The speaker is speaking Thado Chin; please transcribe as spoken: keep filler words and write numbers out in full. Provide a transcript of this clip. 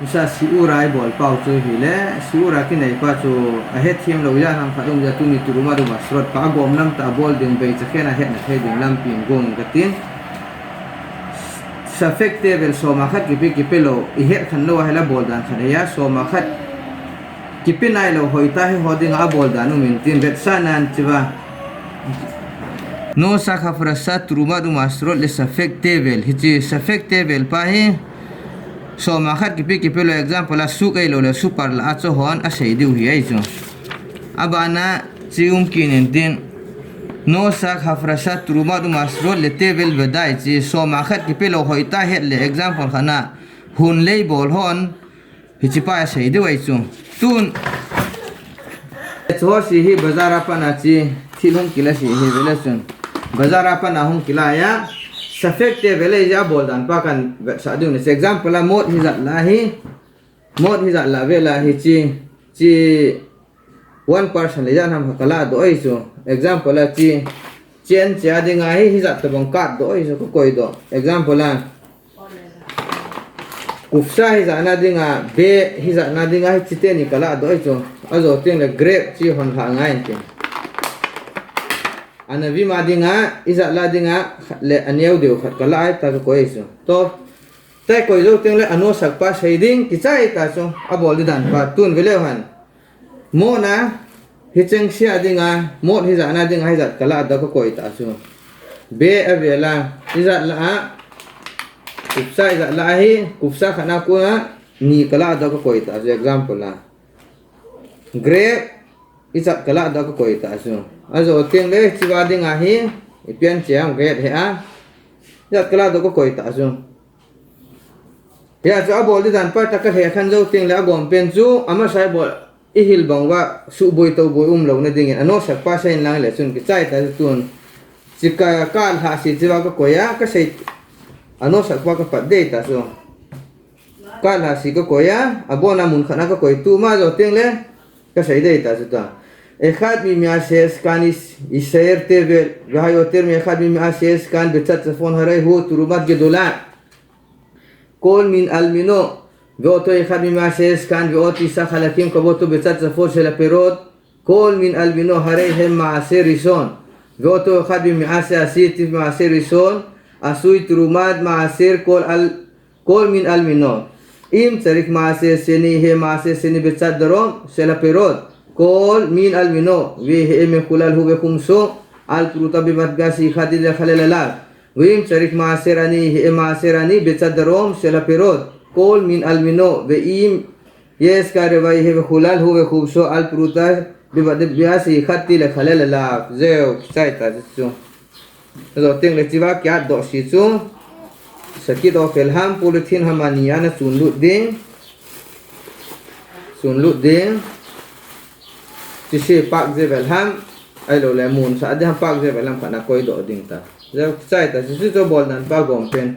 Sa siura i bol pau chu hile, siura kinei pa chu ahet them lou ja nam khat um ja tuni Terumah Dumah Sroth pa agom lam ta abol ding bei cha khen ahet na thei ding lampi in gong ka tin. Safek tevel soma khat kipe kipe lou, i het khan lou ahila bol dan khat ahi a, soma khat kipe nai lou hoi ta hi ho ding a bol dan um in tin vetsahnan chiva. Nosach, Hafrasat, Terumah Dumah Sroth le Safek tevel. Hichi Safek tevel pa hi soma khat kipe kipe lou example a suk ei lou le super la a cho hon asei diu hi ahi chu. Abana chi um kinin tin. Nosach, Hafrasat, Terumah Dumah Sroth le tevel vedai chi soma khat kipe lou hoi ta het le example khat na hun lei bol hon. Hichi pa asei diu ahi chu. Tun. Chu ho si hi bazar a pana chi thil hung kila si hi vele chun. Bazar a pana hung kila ya. Safek tevel a ja bol dan pa kan vetsah diu ni. Example a mot hijat la hi. Mot hijat la vela hi chi. Chi one percent le ja nam kala do ahi chu. Example a chi. Chen chia dinga hi hijat tabang kat do ahi chu ka koi do. Example a. Kufsa hijatna dinga, be hijatna dinga, hichi teni kala do ahi chu. Ajo teng le grape chi hon la ngai tin. Anavim a dinga, ijat la dinga, le aneu deu khat kala ahi ta ka koi chu. To, tai koi jo teng le anosach pa sei ding, kichai ta chu, abol di dan pa, tun vele han. Mot na, hicheng sia dinga, mot hijatna dinga, hijat kala da ka koi ta chu. Be avela, hijat la a, kupsa hijat la hi, kupsa khana ko a, ni kala da ka koi ta chu, example la. Grape, hijat kala da ka koi ta chu. Ajo teng le, chiva dinga hi, ipian chiang vet he a, hijat kala da ka koi ta chu. Hia chu abol di dan pa ta ka lheh khan jo teng le agom pen chu, amasa i bol, i hil bang uva, suboi toboi um lou na dingin, anosach pa sei in lang le chun kichai ta chu tun. Chi ka, ka lha si chiva ka koi a, ka sei, anosach pa ka pat dei ta chu. Ka lha si ka koi a, abona mun khat na ka koi tu ma jo teng le, ka sei dei ta chu ta. אחד ממאה שעסקן יישאר תבל, והיותר מאחד ממאה שעסקן בצד צפון הרי הוא תרומת גדולה. כל מין על מינו, ואותו אחד ממאה שעסקן ועוד תשעה חלקים כמותו בצד צפון של הפירות, כל מין על מינו הרי הם מעשר ראשון, ואותו אחד ממאה שעשיתיו מעשר ראשון, עשוי תרומת מעשר כל על כל מין על מינו. אם צריך מעשר שני, יהיה מעשר שני בצד דרום של הפירות. כל מין על מינו, ויהיה מחולל הוא וחומסו על פרוטה במטבע שיחדתי לחלל עליו. ואם צריך מעשר עני, יהיה מעשר עני בצד דרום של הפירות. כל מין על מינו, ואם יש כרבע, יהיה מחולל הוא וחומסו על פרוטה במטבע שיחדתי לחלל עליו. זהו, קצת הייתה זו. Ajo teng le chiva kiat doh si chu. Sakit o fel ham, polythene ham ani ana chun lut ding. Chun lut ding. Chi si pak je vel ham. Ahilou le mun sa ding ham, pak je vel ham khat na koi doh ding ta. Je chai ta, chi si chu bol dan pa gom pen.